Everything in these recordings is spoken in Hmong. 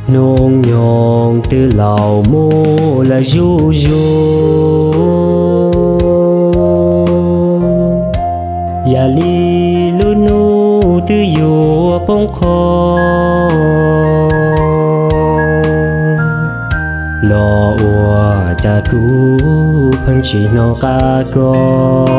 Hnub nyoog twb laus mus lawm zuj zus, yam li lub hnub twb yuav poob qho, los ua cas kuv pheej tsis hnov qab koj.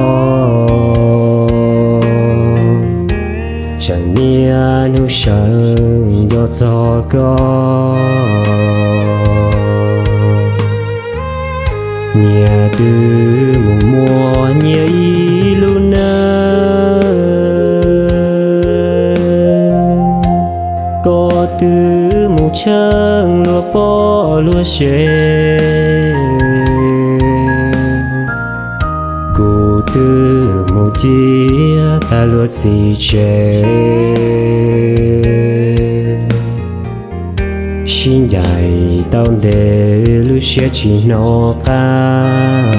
Tseem niaj hnub sawv nco txog koj, nyias twb mus muaj nyias ib lub neej, koj twb mus tsheej luag poj luag sev, kuv twb mus ciaj tag luag txiv tsev. Sib ncaim tau ntev lub siab tsis hnov qab,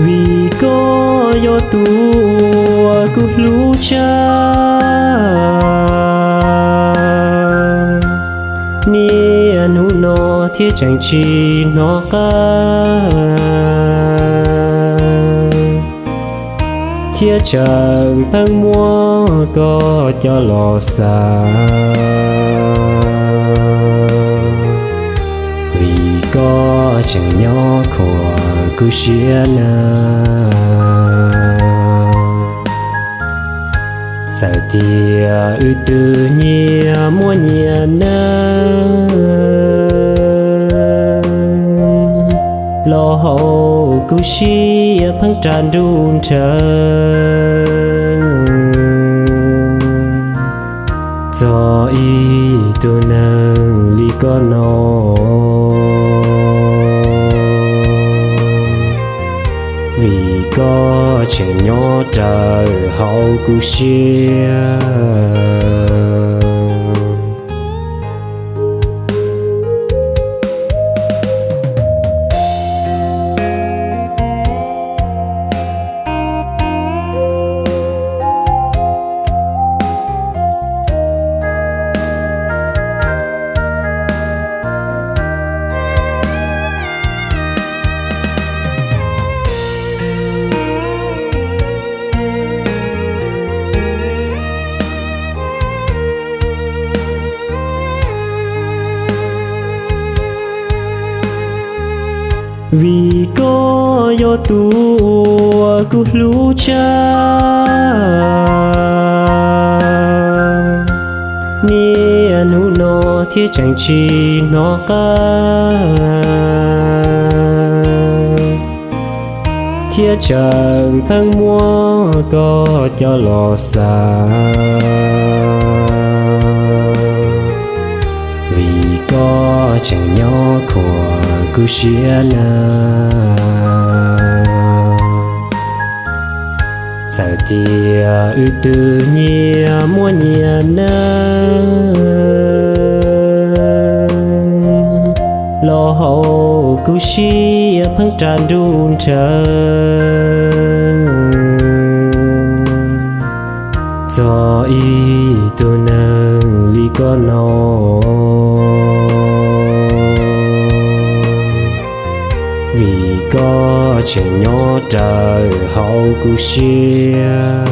vim koj yog tus uas kuv hlub tshaj. Niaj hnub no thiaj tseem tsis hnov qab, thiab tseem pheej muab koj coj los xav, vim koj tseem nyob khuam kuv siab na. Txawm tias wb twb nyias muaj nyias neej, los hauv kuv siab pheej ras nruj nrhawv. Txog ib tug neeg li koj no, vim koj tseem nyob rawv hauv kuv siab. Vim koj yog tus uas kuv hlub tshaj, niaj hnub no thiaj tseem tsis hnov qab, thiab tseem pheej muab koj coj los xav, vim koj tseem nyob khuam kuv siab na. Txawm tias wb twb nyias muaj nyias neej, los hauv kuv siab pheej ras nruj nrhawv. Txog ib tug neeg li koj no, vim koj tseem nyob rawv hauv kuv siab.